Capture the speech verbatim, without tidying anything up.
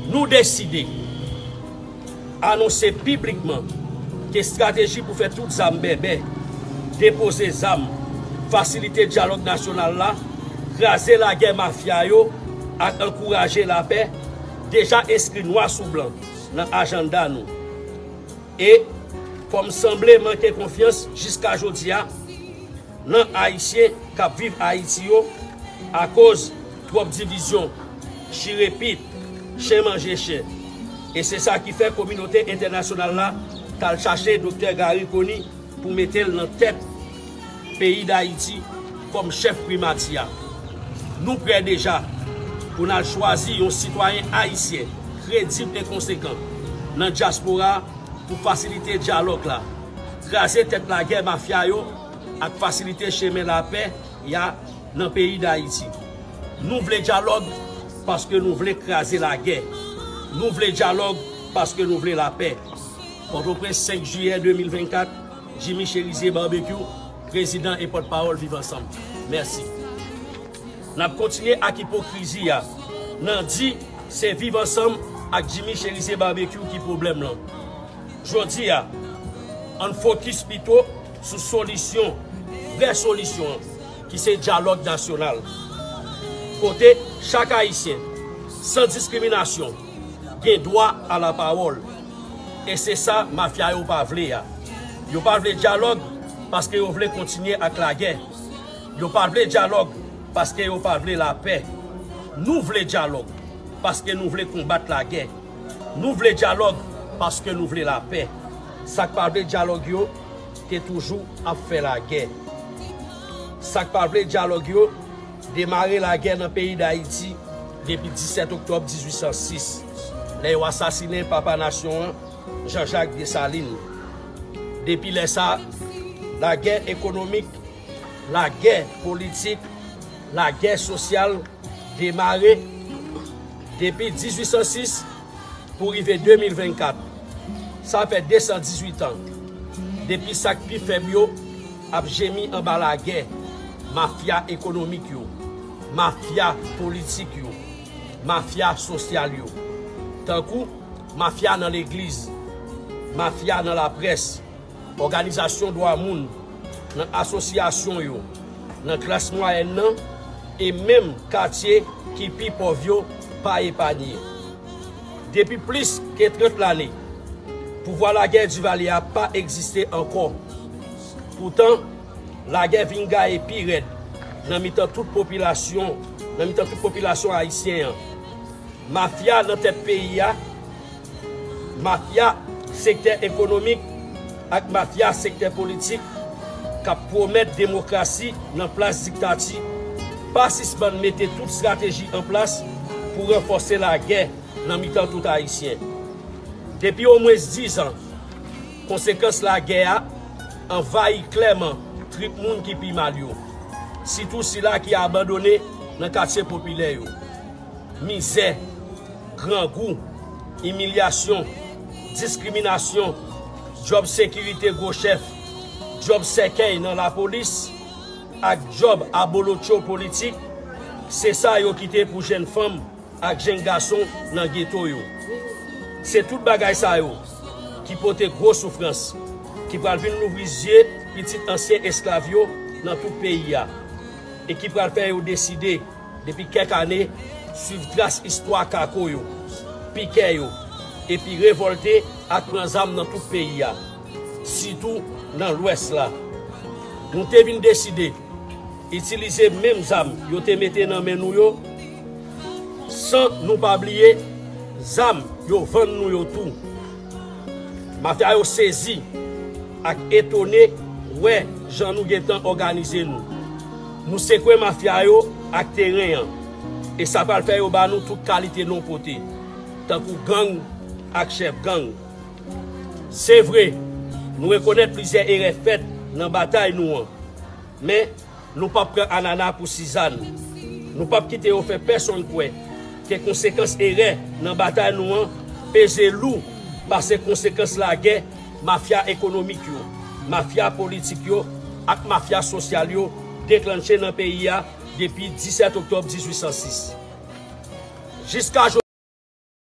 Nou deside anonse piblikman ke estrateji pou fè tout zam bèbè, depoze zam, fasilite dyalòg nasyonal la, kraze lagè mafya yo ak ankouraje lapè deja enskri nwa sou blan nan ajanda nou. E, kòm sanble manke konfyans jiska jodi a nan Ayisyen k ap viv Ayiti yo, akoz twòp divizyon, chire pit, chen manje chen. E se sa ki fè kominote entènasyonal la t al chache Doktè Garry Conille pou mete l nan tèt peyi Dayiti kòm chèf primati a. Nou prè deja pou n al chwazi yon sitwayen ayisyen kredib e konsekan nan dyaspora pou fasilite dyalòg la, kraze tèt lagè mafya yo ak fasilite chemen lapè ya nan peyi Dayiti. Nou vle dyalòg paske nou vle kraze lagè. Nou vle dyalòg paske nou vle lapè. Pòtoprens, senk jiyè de mil vennkat, Jimmy Chérizier Barbecue, prezidan e pòtpawòl Viv Ansanm. Mèsi. N ap kontinye ak ipokrizi a nan di se Viv Ansanm ak Jimmy Chérizier Barbecue ki pwoblèm lan. Jodi a, ann fokis pito sou solisyon, vrè solisyon an, ki se dyalòg nasyonal. Kote chak Ayisyen, san diskriminasyon, gen dwa a la pawòl. E se sa mafya yo pa vle a. Yo pa vle dyalòg paske yo vle kontinye ak lagè. Yo pa vle dyalòg paske yo pa vle lapè. Nou vle dyalòg paske nou vle konbat lagè. Nou vle dyalòg paske nou vle lapè. Sa k pa vle dyalòg yo te toujou ap fè lagè. Sa k pa vle dyalòg yo demare lagè nan peyi Dayiti depi disèt oktòb dizuit san sis, lè yo asasinen papa nasyon an, Jean-Jacques Dessalines. Depi lè sa, lagè ekonomik, lagè politik, lagè sosyal demare depi dizuit san sis pou rive de mil vennkat. Sa fè de san dizuit an depi sa k pi fèb yo ap jemi anba lagè mafya ekonomik yo, mafya politik yo, mafya sosyal yo, tankou mafya nan legliz, mafya nan laprès, òganizasyon dwa moun, nan asosyasyon yo, nan klas mwayèn nan, e menm katye ki pi pòv yo pa epanye. Depi plis ke trant lane, pouvwa lagè Duvalier a pa egziste ankò. Poutan, lagè vin gaye pi rèd nan mitan tout popilasyon, nan mitan tout popilasyon ayisyen an. Mafya nan tèt peyi a, mafya sektè ekonomik ak mafya sektè politik k ap pwomèt demokrasi nan plas diktati, pa sispann mete tout estrateji an plas pou ranfòse lagè nan mitan tout Ayisyen. Depi omwens diz an, konsekans lagè a anvayi klèman trip moun ki pi mal yo, sitou sila ki abandone nan katye popilè yo. Mizè, grangou, imilyasyon, diskriminasyon, djòb sekirite gwo chèf, djòb sèkèy nan lapolis, ak djòb abolotcho politik, se sa yo kite pou jèn fanm ak jèn gason nan geto yo. Se tout bagay sa yo ki pote gwo soufrans, ki pral vin louvri zye pitit ansyen esklav yo nan tout peyi a, e ki pral fè yo deside, depi kèk ane, swiv tras istwa kako yo, pikè yo, epi revòlte ak pran zam nan tout peyi a, sitou nan Lwès la. Nou te vin deside itilize menm zam yo te mete nan men nou yo, san nou pa bliye zam yo vann nou yo tou. Mafya yo sezi ak etone wè jan nou gentan òganize nou. Nou sekwe mafya yo ak teren an, e sa pral fè yo ba nou tout kalite non pote, tankou gang ak chèf gang. Se vre, nou rekonèt plizyè erè fèt nan batay nou an, men nou p ap pran anana pou sizann. Nou p ap kite yo fè pèsonn kwè ke konsekans erè nan batay nou an peze lou pase konsekans lagè mafya ekonomik yo, mafya politik yo ak mafya sosyal yo deklanche nan peyi a depi disèt oktòb dizuit san sis. Jiska